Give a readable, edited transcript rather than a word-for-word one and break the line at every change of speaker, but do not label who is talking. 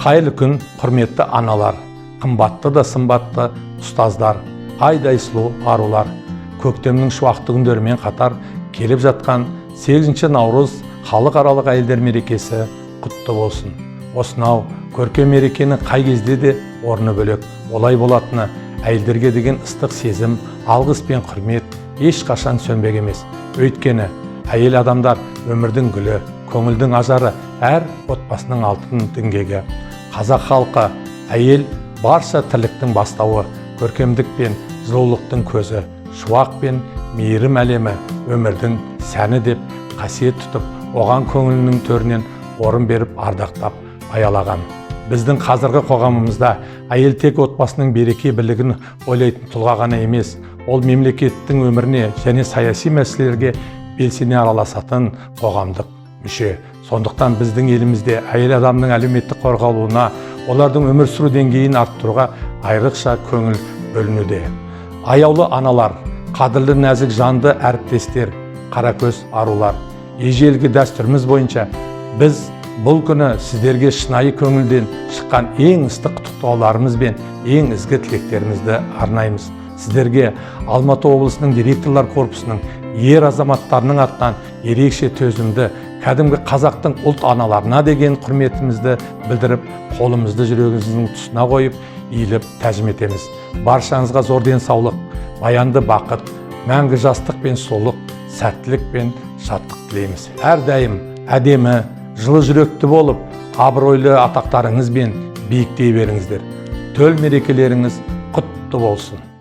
Қайырлы күн, құрметті аналар, қымбатты да сымбатты ұстаздар, айдай сұлу арулар! Көктемнің шуақты күндерімен қатар келіп жатқан 8 наурыз халықаралық әйелдер мерекесі құтты болсын! Осынау көркем мерекенің қай кезде де орны бөлек. Олай болатыны әйелдерге деген ыстық сезім, алғыс пен құрмет ешқашан сөнбек емес. Өйткені әйел адамдар өмірдің гүлі, көңілдің ажары, әр отбасының алтын діңгегі. Қазақ халқы әйел барша тірліктің бастауы, көркемдік пен жылулықтың көзі, шуақ пен мейірім әлемі, өмірдің сәні деп қасиет тұтып, оған көңілінің төрінен орын беріп, ардақтап, аялаған. Біздің қазіргі қоғамымызда әйел тек отбасының береке бірлігін ойлайтын тұлға ғана емес, ол мемлекеттің өміріне және саяси мәселелерге белсене араласатын қоғамдық мүше. Сондықтан біздің елімізде әйел адамның әлеуметтік қорғалуына, олардың өмір сүру деңгейін арттыруға айрықша көңіл бөлінуде. Аяулы аналар, қадірлі нәзік жанды әріптестер, қаракөз арулар, ежелгі дәстүріміз бойынша біз бұл күні сіздерге шынайы көңілден шыққан ең ыстық құттықтауларымыз бен ең ізгі тілектерімізді арнаймыз. Сіздерге Алматы облысының директорлар корпусының ер азаматтарының атынан ерекше төзімді, кәдімгі қазақтың ұлт аналарына деген құрметімізді білдіріп, қолымызды жүрегіміздің тұсына қойып, иіліп тәжім етеміз. Баршаңызға зор денсаулық, баянды бақыт, мәңгі жастық пен сұлулық, сәттілік пен шаттық тілейміз. Әрдайым әдемі, жылы жүректі болып, абыройлы атақтарыңызбен биіктей беріңіздер. Төл мерекелеріңіз құтты болсын!